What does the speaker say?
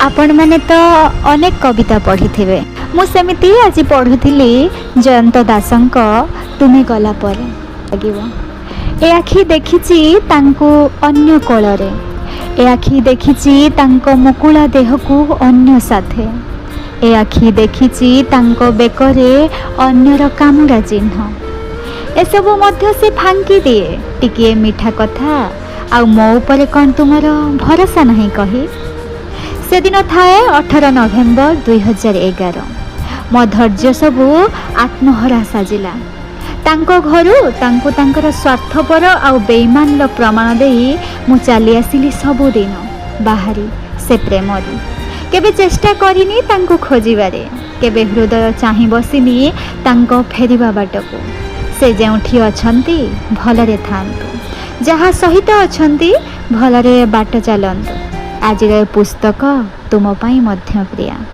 ଆପଣମାନେ ତ ଅନେକ କବିତା ପଢ଼ିଥିବେ। ମୁଁ ସେମିତି ଆଜି ପଢ଼ୁଥିଲି ଜୟନ୍ତ ଦାସଙ୍କ ତୁମେ ଗଲା ପରେ ଲାଗିବ। ଏ ଆଖି ଦେଖିଛି ତାଙ୍କୁ ଅନ୍ୟ କୋଳରେ, ଏ ଆଖି ଦେଖିଛି ତାଙ୍କ ମୁକୁଳା ଦେହକୁ ଅନ୍ୟ ସାଥେ, ଏ ଆଖି ଦେଖିଛି ତାଙ୍କ ବେକରେ ଅନ୍ୟର କାମୁଡ଼ା ଚିହ୍ନ। ଏସବୁ ମଧ୍ୟ ସେ ଫାଙ୍କି ଦିଏ ଟିକିଏ ମିଠା କଥା ଆଉ ମୋ ଉପରେ କ'ଣ ତୁମର ଭରସା ନାହିଁ କହି। ସେଦିନ ଥାଏ 18 ନଭେମ୍ବର 2011। ମୋ ଧୈର୍ଯ୍ୟ ସବୁ ଆତ୍ମହରା ସାଜିଲା। ତାଙ୍କ ଘରୁ ତାଙ୍କୁ ତାଙ୍କର ସ୍ୱାର୍ଥପର ଆଉ ବେଇମାନର ପ୍ରମାଣ ଦେଇ ମୁଁ ଚାଲି ଆସିଲି ସବୁଦିନ ବାହାରି ସେ ପ୍ରେମରୁ। କେବେ ଚେଷ୍ଟା କରିନି ତାଙ୍କୁ ଖୋଜିବାରେ, କେବେ ହୃଦୟ ଚାହିଁ ବସିନି ତାଙ୍କ ଫେରିବା ବାଟକୁ। ସେ ଯେଉଁଠି ଅଛନ୍ତି ଭଲରେ ଥାଆନ୍ତୁ, ଯାହା ସହିତ ଅଛନ୍ତି ଭଲରେ ବାଟ ଚାଲନ୍ତୁ। ଆଜିର ଏ ପୁସ୍ତକ ତୁମ ପାଇଁ ମଧ୍ୟ ପ୍ରିୟା।